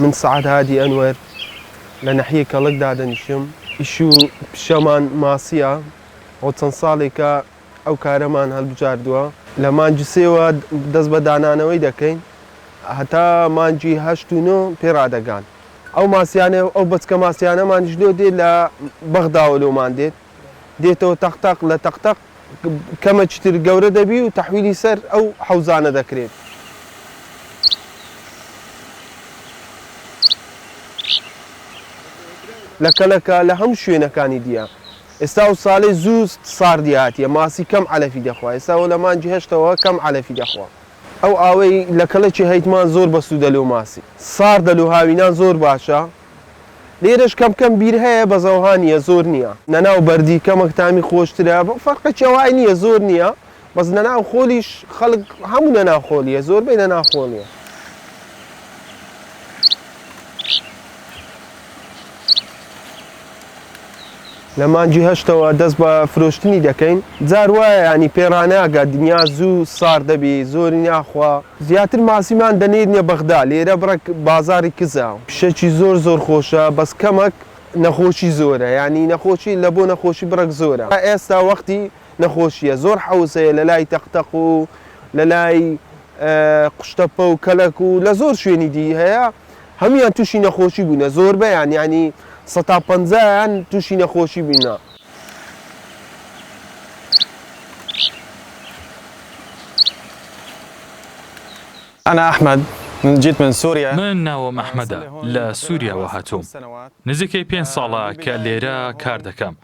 من سەعد هادی ئەنوەر لە نەحیەی کەڵک دادەنیشم، ئیش و پیشەمان ماسییە و چەند ساڵێکە ئەو کارەمان هەلبژاردووە. لە مانگی سێوە دەست بە دانانەوەی دەکەین هەتا مانگی هەشت و نۆ پێ ڕادەگان. ئەو ماسیانە ئەو بەچکە ماسیانەمانیش لۆ دێت لە بەغداوە لۆمان دێت، دێتەوە تەق تەق، لە تەق تەق کەمەکی تر گەورە دەبی و تەحویلی سەر ئەو حەوزانە دەکرێت. لە کەلەکە لە هەموو شوێنەکانی دیە. ئێستا ئەو سالەی زوو ساردی هاتیە ماسی کەم عەلەفی دەخوا ئێستا ئەوە لە مانگی هەشتەوە کەم عەلەفی دەخوا. ئەو ئاوەی لە کەلەکی هەیتمان زۆر بەسوودە لۆ ماسی. ساردە لۆ هاوینان زۆر باشە. لێرەش کەم کەم بیر هەیە بەس ئەوها نیە زۆر نیە. نەناو بەردی کەمەک تامی خۆشترە فەرقێکی ئەوهای نیە زۆر نیە بەس نەناو خۆلیش خەڵک هەموو نەناو خۆلیە زۆربەی نەناو خۆلیە. لە مانگی هەشتەوە دەست بە فرۆشتنی دەکەین جار وایە یانی پێ ڕاناگا دنیا زوو سارد دەبی زۆری ناخوا زیاتر ماسیمان دەنێرنە بەغدا لێرە بڕەک بازاڕی کزە. پیشەکی زۆر زۆر خۆشە بەس کەمەک نەخۆشی زۆرە یانی نەخۆشی لە بۆ نەخۆشی بڕەک زۆرە ئێستا وەختی نەخۆشیە زۆر حەوز هەیە لە لای تەق تەق و لە لای قوشتەپە و کەلەک و لە زۆر شوێنی دی هەیە هەموویان تووشی نەخۆشی بوونە زۆربەیان یانی سەتا پەنجایان تووشی نەخۆشی بووینە. انا احمد جيت من سوريا. من ناوم ئەحمەدە، لە سووریاوە هاتووم. نزیکەی پێنج ساڵە کە لێرە کار دەکەم.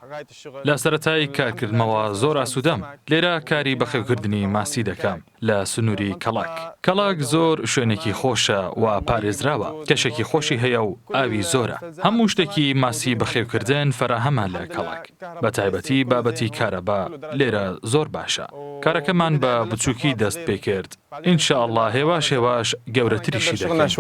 لە سەرەتای کارکردمەوە زۆر ئاسوودەم. لێرە کاری بەخێوکردنی ماسی دەکەم. لە سنووری کەڵەک. کەڵەک زۆر شوێنێکی خۆشە و پارێزراوە، کەشێکی خۆشی هەیە و ئاوی زۆرە. هەموو شتێکی ماسی بەخێوکردن فەراهەمە لە کەڵەک. بە تایبەتی بابەتی کارەبا لێرە زۆر باشە. کارەکەمان بە بچووکی دەست پێکرد، ان شاء اللە هێواش هێواش گەورەتریشی دەکەین.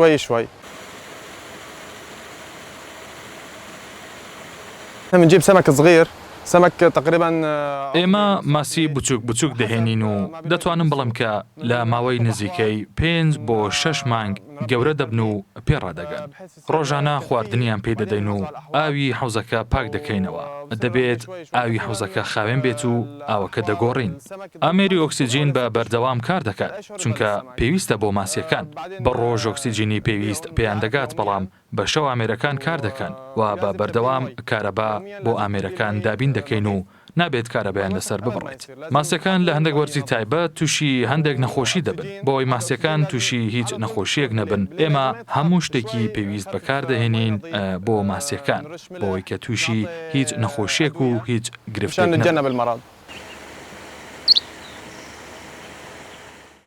ئێمە ماسی بچووک بچووک دەهێنین و دەتوانم بڵێم کە لە ماوەی نزیکەی پێنج بۆ شەش مانگ گەورە دەبن و پێ ڕادەگەن. ڕۆژانە خواردنیان پێ دەدەین و ئاوی حەوزەکە پاک دەکەینەوە. دەبێت ئاوی حەوزەکە خاوێن بێت و ئاوەکە دەگۆڕین. ئامێری ئۆکسجین بە بەردەوام کار دەکات، چونکە پێویستە بۆ ماسییەکان. بە ڕۆژ ئۆکسجینی پێویست پێیان دەگات، بەڵام بە شەو ئامێرەکان کار دەکەن و بە بەردەوام کارەبا بۆ ئامێرەکان دابین دەکەین و نابێت کارەبایان لەسەر ببڕێت. ماسیەکان لە هەندێک وەرزی تایبەت تووشی هەندێک نەخۆشی دەبن، بۆ ئەوەی ماسیەکان تووشی هیچ نەخۆشییەک نەبن ئێمە هەموو شتێکی پێویست بەکاردەهێنین بۆ ماسیەکان بۆ ئەوەی کە تووشی هیچ نەخۆشییەک و هیچ گرفتێک نەبن.